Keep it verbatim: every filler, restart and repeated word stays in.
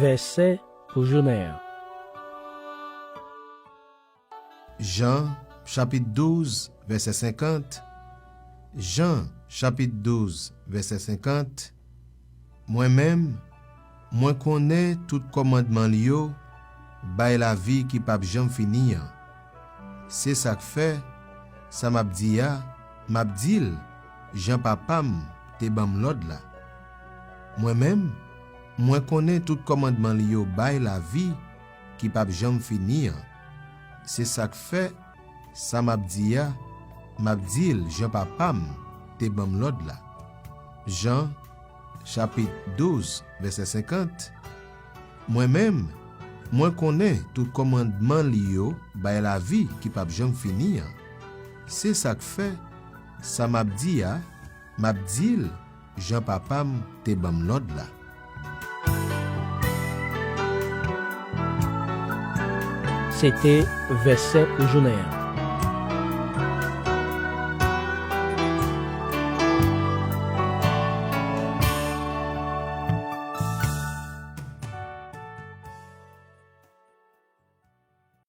Vèsè pou jounen an. Jan, chapit douz, vèsè senkant. Jan, chapit douz, vèsè senkant. Mwen menm, mwen konnen tout kòmandman l yo bay lavi ki p ap janm fini an. Se sa k fè, sa m ap di a, m ap di l jan Papa m te ban m lòd la. Mwen menm, mwen konnen tout kòmandman l yo bay lavi ki p ap janm fini an. Se sa k fè, sa m ap di a, m ap di l jan Papa m te ban m lòd la. Jan, chapit douz, vèsè senkant. Mwen menm, mwen konnen tout kòmandman li yo bay lavi ki p ap janm fini an. Se sa k fè, sa m ap di a, m ap di l jan Papa m te ban m lòd la. Se te vèsè pou jounen an.